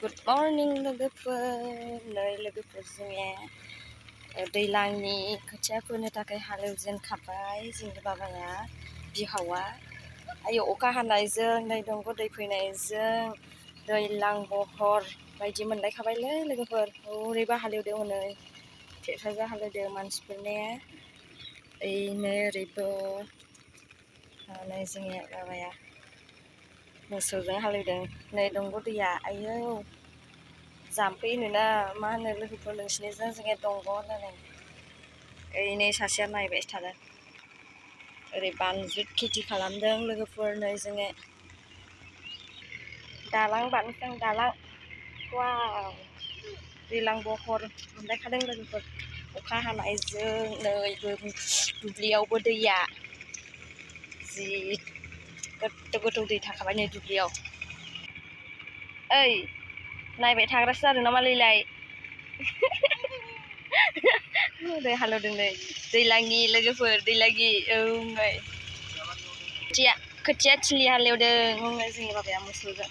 good morning लोगोफोर नै लोगोफोर जोङो दैज्लांनि खोथिया फोनो थाखाय हालेवजेनखाबाय जोंनि बाबाया बिहावा आयो अखा हानायजों नै दंग' दै फैनायजों दैज्लां बहर बायदि मोनलायखाबायलै लोगोफोर ओरैबा हालेवदों हनै ट्रेक्टरजों हालेवदों मानसिफोरने ओइनो ओरैबो नै जोंनि बाबाया मोसौजों हालेवदों नै दंग' दैया आयौ जाम्फै होनोना मा होनो लोगोफोर नोंसिनिजों जोङो दंग' होननानै ओइनै सासेया नायबाय थादों ओरै बानलु खेथि खालामदों लोगोफोर नै जोङो दालां बानायदों दालां वाव दैज्लां बहर मोनलायखादों लोगोफोर अखा हानायजों नैबो दुब्लियावबो दैया जि गोथौ गोथौ दै थाखाबाय नै दुब्लियाव ओइ नायबाय थाग्रासो जादों नामालैलाय नै हालेवदों नै दैज्लांनि लोगोफोर दैज्लांनि नै खोथिया थिलि हालेवदों जोंनि बाबाया मोसौजों